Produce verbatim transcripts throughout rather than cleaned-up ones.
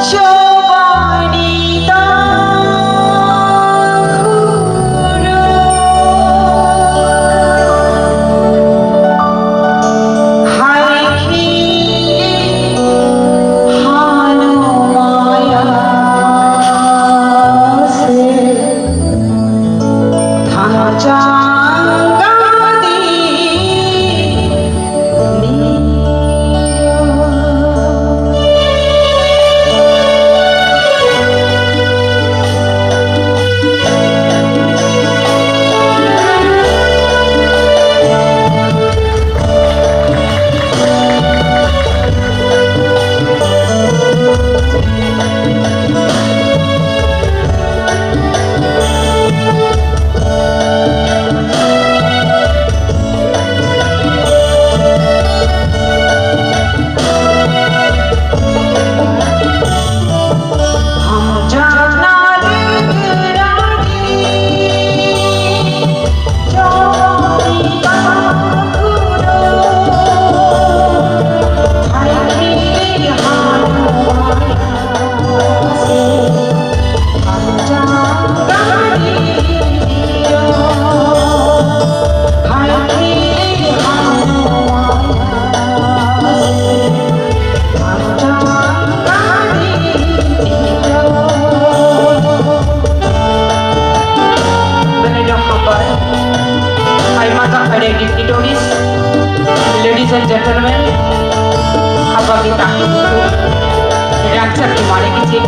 Chobani ta khuro hai khi hanu maya se thanchang gadi. Belai no hambai. Hai majak hai dignitaries, ladies and gentlemen, habangni takhuku rangchak ni mani kichik.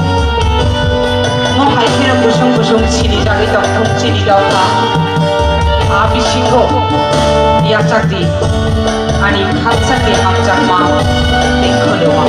Mo hai kheno busung busung sini jagwi tongthung chini dopha. A bisingo yachak di. Ani khakchangni hamjakma tei khuluma.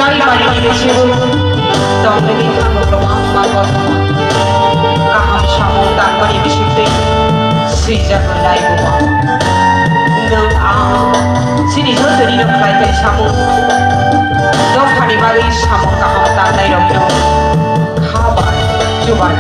Lai bai bai sibu tongmani khango kwbangma gotma. Kaham samung tangmani bisingtwi swijak lai bubo. Nwng ang chini joto rino khlai khai samung dophani bagwi samung kaham tangnai rokno kha bai chubai.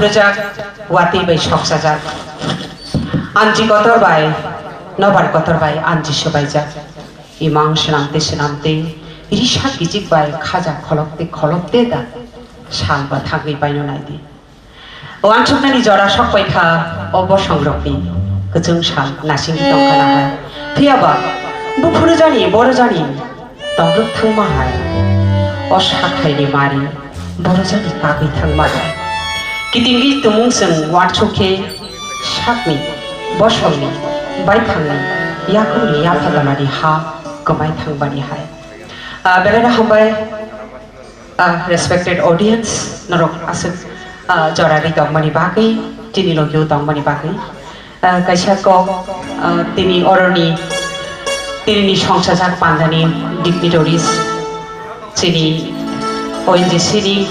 Rwjak, watwi bai soksajak. Anji kotor bai, nobar kotor bai anji swbaijak. Imang swnamte swnamte, risa kichik bai khaja kholokte kholokte da sal ba thangwi baino naidi. Wansuknani jora sokpai kha, o bosongrokni kwchwng sal nasingwi tongkha na hai. Phiyaba buphuru jani, boro jani, tongrwk thangma hai. O sakhaini mari, boro jani kagwi thangma hai. Kitingwi tumung chwng wansuk khe sakni, bosongni, baithangni, yakungni yapha dalani ha kwmai thangbani hai. Ah, belai no hambai. Ah, respected audience, norok aswk, ah, jora ri tongmani bagwi, chini logio tongmani bagwi. Ah, kaisa kok, ah, tini oroni, tinini songsajak pandani dignitaries, chini O N G C ni,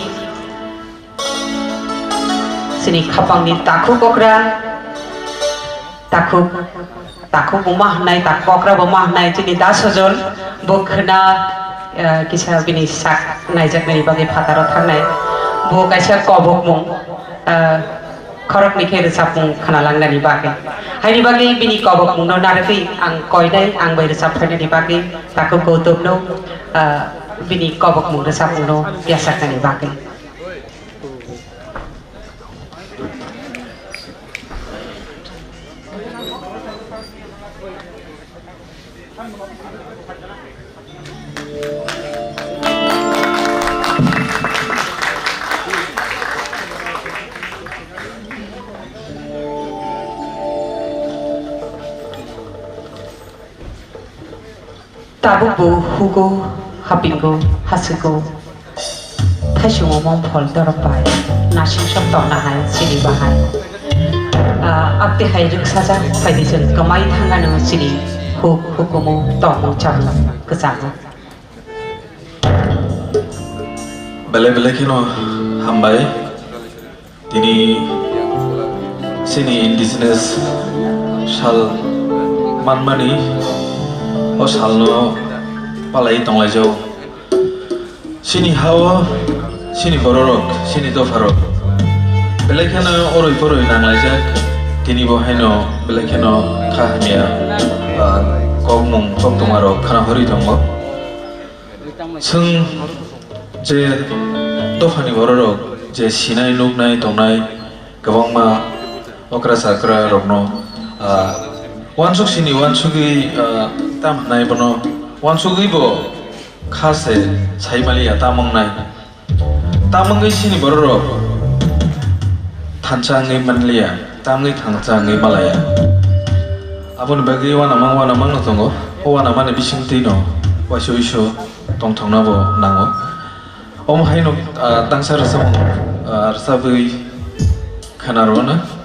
chini khapangni takhuk okra, takhuk, takhuk bo ma hwnai, takhuk okra bo ma hwnai, chini da sojol, bo khwna, eh, kisa bini sak naijaknani bagwi phataro thangnai. Bo kaisa kobokmung, eh, khoroknwi khe rwchapmung khwnalangnani bagwi. Haini bagwi bini kobokmungno narwgwi ang koinai, ang bai rwchap phainani bagwi takhuk Gautamno, eh, bini kobokmung rwchapmungno yachaknani bagwi. Tabuk bo hugo, hapingo, hasiko, thaisungo mongphol dorok bai nasing sok tongna hai chini bahai. Ah, abte hai rwksajak phaidi chwng kwmai thangano chini huk hukumu tongmung chamung kwchango. Belai belai kheno hambai. Tini chini indigenous sal manmani o salno palai tonglaijao. Chini hao chini bororok, chini dopharok belai kheno oroi poroi nanglaijak. Tini bo haino belai kheno kha hamya, ah, kokmung koktwmarok khna horwi tongo. Chwng je dophani bororok je sinai nuknai tongnai kwbangma okra chakra rokno, ah, uansuk sini uansugwi, ah, tam hwnai bono uansugwi bo kha se sai maliya tam wngnai. Tam wngwi chini bororok thansa wngwi manliya, tam wngwi thansa wngwi malaya. Aboni bagwi uanamang uanamang no tongo. O uanamani bisingtwi no waisa uiso tongthokna bo nango. Omo haino, ah, tangsa rwchapmung, ah, rwchapwi khna rwna.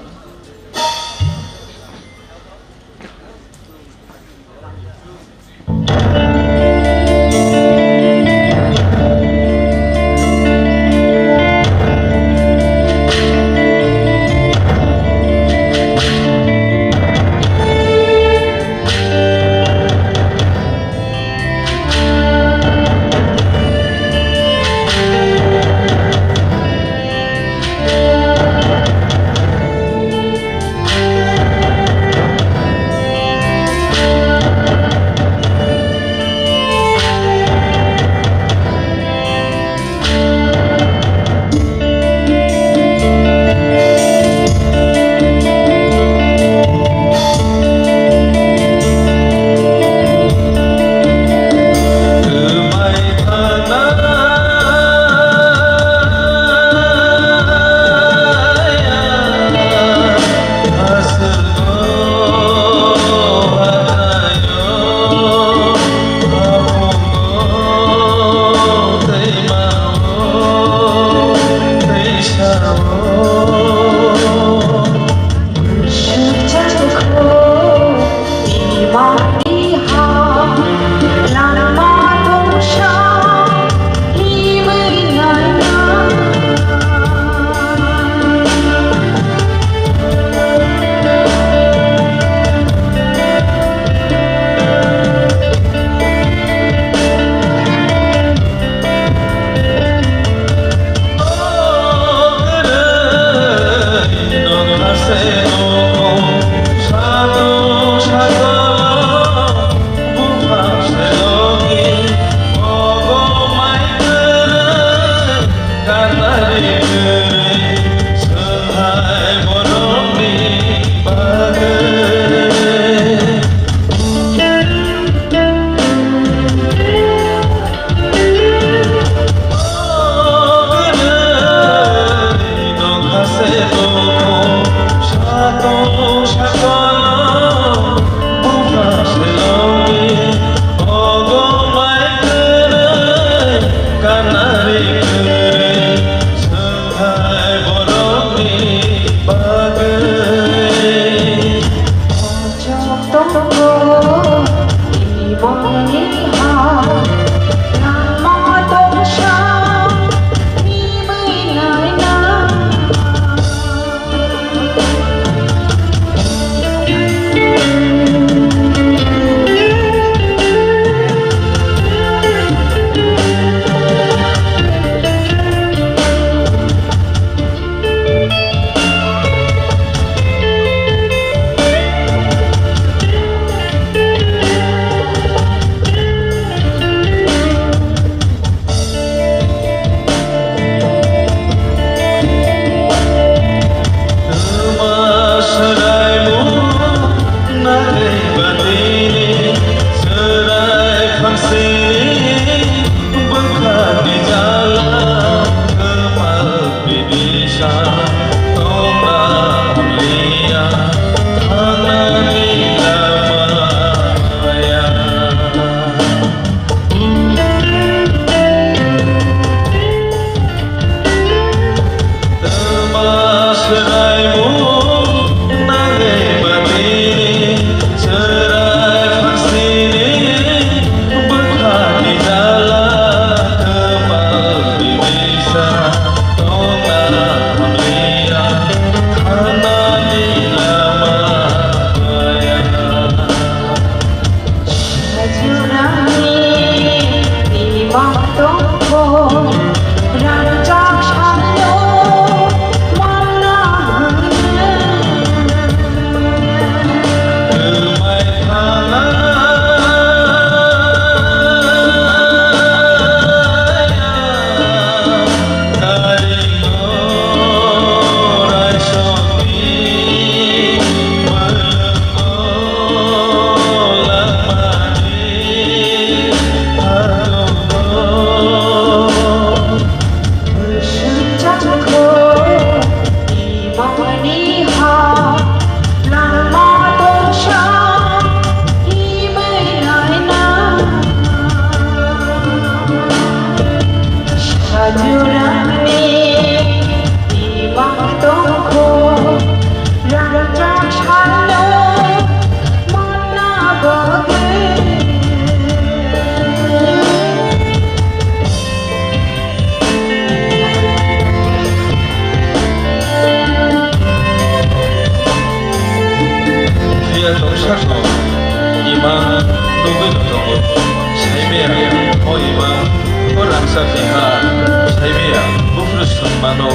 Phiya tong sakno imang nugwi no tongo. Saimaya o imang o rangchak ni ha, saimaya buphuru swnmano.